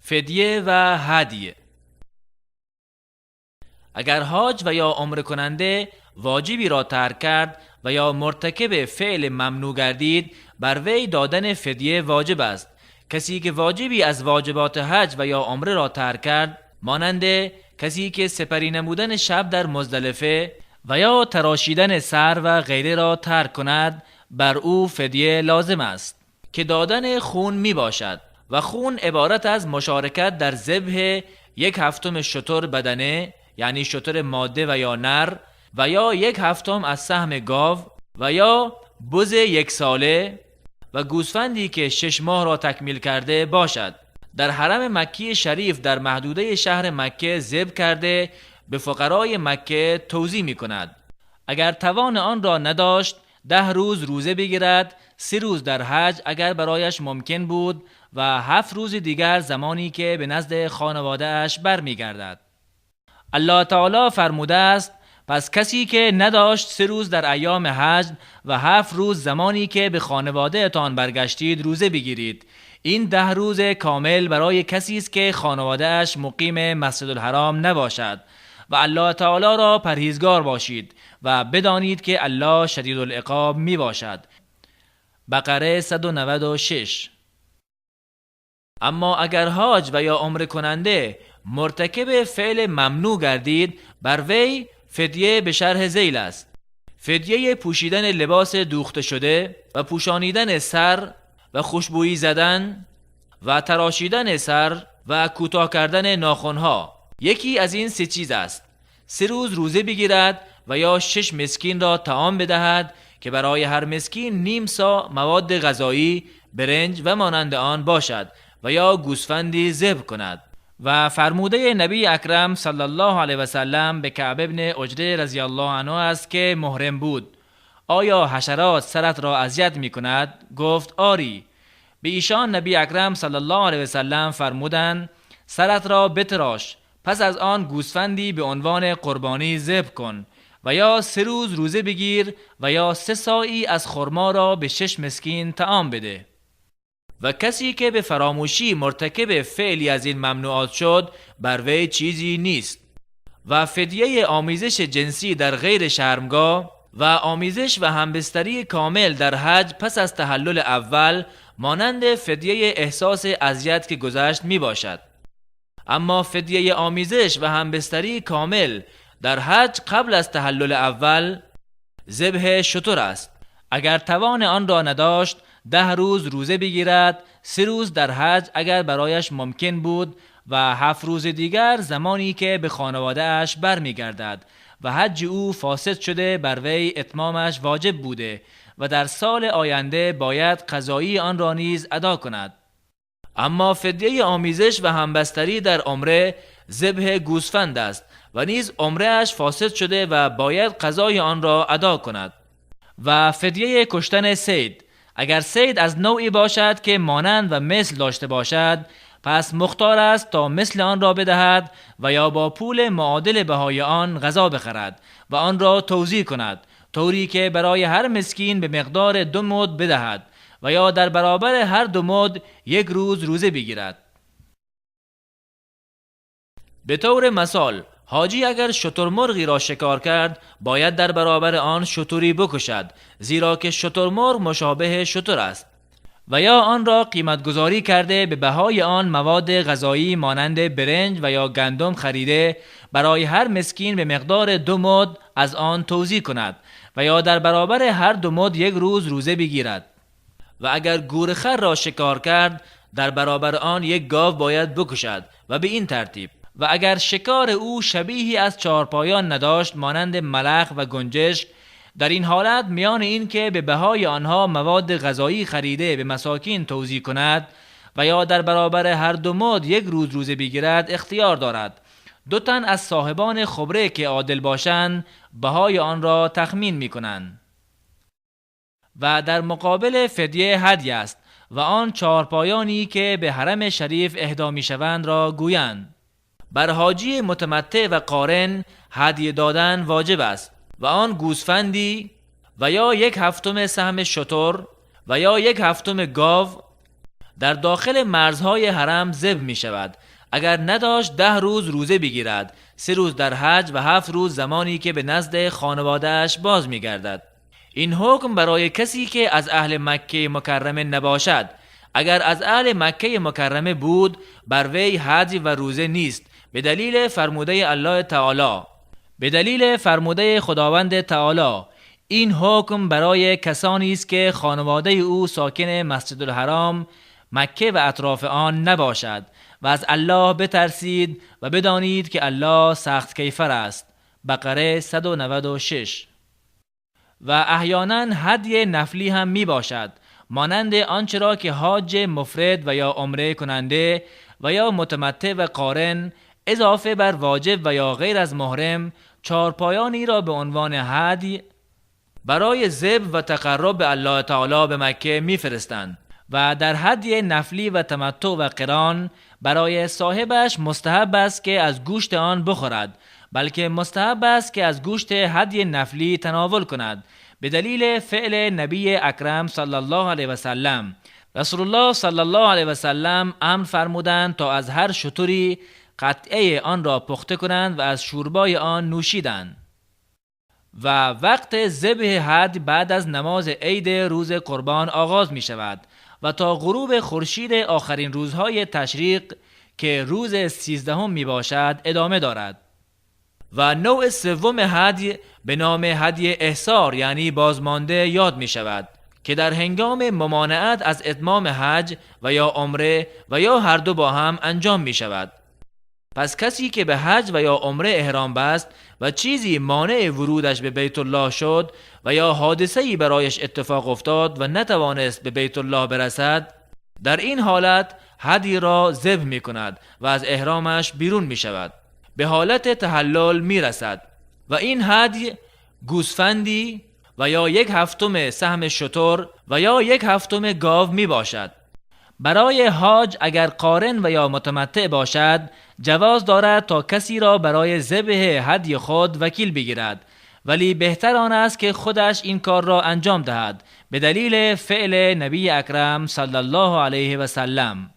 فدیه و هدیه. اگر حاج و یا عمره کننده واجبی را ترک کرد و یا مرتکب فعل ممنوع گردید، بر وی دادن فدیه واجب است. کسی که واجبی از واجبات حج و یا عمره را ترک کرد، مانند کسی که سپری نمودن شب در مزدلفه و یا تراشیدن سر و غیره را ترک کند، بر او فدیه لازم است که دادن خون می باشد و خون عبارت از مشارکت در ذبح 1/7 شتر بدنه، یعنی شتر ماده و یا نر، و یا 1/7 از سهم گاو و یا بز 1 ساله و گوسفندی که 6 ماه را تکمیل کرده باشد، در حرم مکی شریف در محدوده شهر مکه ذبح کرده به فقرای مکه توزیع می کند. اگر توان آن را نداشت، 10 روز روزه بگیرد، 3 روز در حج اگر برایش ممکن بود و 7 روز دیگر زمانی که به نزد خانواده اش برمیگردد. الله تعالی فرموده است: پس کسی که نداشت 3 روز در ایام حج و 7 روز زمانی که به خانواده تان برگشتید روزه بگیرید. این 10 روز کامل برای کسی است که خانواده اش مقیم مسجد الحرام نباشد و الله تعالی را پرهیزگار باشید و بدانید که الله شدید العقاب می باشد. بقره 196. اما اگر حاج و یا عمره کننده مرتکب فعل ممنوع گردید، بر وی فدیه به شرح ذیل است: فدیه پوشیدن لباس دوخته شده و پوشانیدن سر و خوشبویی زدن و تراشیدن سر و کوتاه کردن ناخنها. یکی از این 3 چیز است: 3 روز روزه بگیرد و یا 6 مسکین را طعام بدهد که برای هر مسکین نیم سا مواد غذایی، برنج و مانند آن باشد و یا گوسفندی ذبح کند. و فرموده نبی اکرم صلی الله علیه و سلم به کعب ابن عجره رضی الله عنه است که محرم بود: آیا حشرات سرت را اذیت می کند؟ گفت: آری. به ایشان نبی اکرم صلی الله علیه و سلم فرمودند: سرت را بتراش، پس از آن گوسفندی به عنوان قربانی ذبح کن و یا 3 روز روزه بگیر و یا 3 صاعی از خرما را به 6 مسکین طعام بده. و کسی که به فراموشی مرتکب فعلی از این ممنوعات شد، بر وی چیزی نیست. و فدیه آمیزش جنسی در غیر شرمگاه و آمیزش و همبستری کامل در حج پس از تحلل اول مانند فدیه احساس اذیت که گذشت می باشد. اما فدیه آمیزش و همبستری کامل در حج قبل از تحلل اول ذبح شتر است. اگر توان آن را نداشت، 10 روز روزه بگیرد، 3 روز در حج اگر برایش ممکن بود و 7 روز دیگر زمانی که به خانواده اش برمیگردد و حج او فاسد شده بر وی اتمامش واجب بوده و در سال آینده باید قضایی آن را نیز ادا کند. اما فدیه آمیزش و همبستری در عمره ذبح گوسفند است و نیز عمره اش فاسد شده و باید قضای آن را ادا کند. و فدیه کشتن صید، اگر صید از نوعی باشد که مانند و مثل داشته باشد، پس مختار است تا مثل آن را بدهد و یا با پول معادل بهای آن غذا بخرد و آن را توزیع کند، طوری که برای هر مسکین به مقدار 2 مد بدهد و یا در برابر هر 2 مد 1 روز روزه بگیرد. به طور مثال حاجی اگر شترمرغی را شکار کرد، باید در برابر آن شتری بکشد، زیرا که شترمرغ مشابه شتر است، و یا آن را قیمت گذاری کرده به بهای آن مواد غذایی مانند برنج و یا گندم خریده برای هر مسکین به مقدار 2 مد از آن توزیع کند و یا در برابر هر 2 مد 1 روز روزه بگیرد. و اگر گورخر را شکار کرد، در برابر آن 1 گاو باید بکشد و به این ترتیب. و اگر شکار او شبیهی از چارپایان نداشت مانند ملخ و گنجشک، در این حالت میان این که به بهای آنها مواد غذایی خریده به مساکین توزیع کند و یا در برابر هر 2 مد 1 روز روزه بگیرد اختیار دارد. 2 تن از صاحبان خبره که عادل باشند بهای آن را تخمین می کنند. و در مقابل فدیه هدیه است و آن چارپایانی که به حرم شریف اهدا می شوند را گویند. بر حاجی متمتع و قارن هدیه دادن واجب است و آن گوسفندی و یا 1/7 سهم شتر و یا 1/7 گاو در داخل مرزهای حرم ذبح می شود. اگر نداشت 10 روز روزه بگیرد، 3 روز در حج و 7 روز زمانی که به نزد خانواده‌اش باز می گردد. این حکم برای کسی که از اهل مکه مکرمه نباشد. اگر از اهل مکه مکرمه بود بر وی حج و روزه نیست، به دلیل فرموده الله تعالی، به دلیل فرموده خداوند تعالی. این حکم برای کسانی است که خانواده او ساکن مسجد الحرام مکه و اطراف آن نباشد و از الله بترسید و بدانید که الله سخت کیفر است. بقره 196. و احیانا هدی نفلی هم می باشد، مانند آنچه را که حاج مفرد و یا عمره کننده و یا متمتع و قارن اضافه بر واجب و یا غیر از محرم چارپایانی را به عنوان هدی برای ذبح و تقرب به الله تعالی به مکه میفرستند. و در هدی نفلی و تمتع و قران برای صاحبش مستحب است که از گوشت آن بخورد، بلکه مستحب است که از گوشت هدی نفلی تناول کند، به دلیل فعل نبی اکرم صلی الله علیه و سلم. رسول الله صلی الله علیه و سلم امر فرمودند تا از هر شتری قطعه آن را پخته کنند و از شوربای آن نوشیدند. و وقت ذبح هدی بعد از نماز عید روز قربان آغاز می شود و تا غروب خورشید آخرین روزهای تشریق که روز 13 می باشد ادامه دارد. و نوع سوم هدی به نام هدی احصار یعنی بازمانده یاد می شود که در هنگام ممانعت از اتمام حج و یا عمره و یا هر دو با هم انجام می شود. پس کسی که به حج و یا عمره احرام بست و چیزی مانع ورودش به بیت الله شد و یا حادثه‌ای برایش اتفاق افتاد و نتوانست به بیت الله برسد، در این حالت هدی را ذبح می کند و از احرامش بیرون می شود، به حالت تحلل می رسد و این هدی گوسفندی و یا 1/7 سهم شتر و یا 1/7 گاو می باشد. برای حاج اگر قارن و یا متمتع باشد جواز دارد تا کسی را برای ذبح هدی خود وکیل بگیرد، ولی بهتر آن است که خودش این کار را انجام دهد، به دلیل فعل نبی اکرم صلی الله علیه و سلم.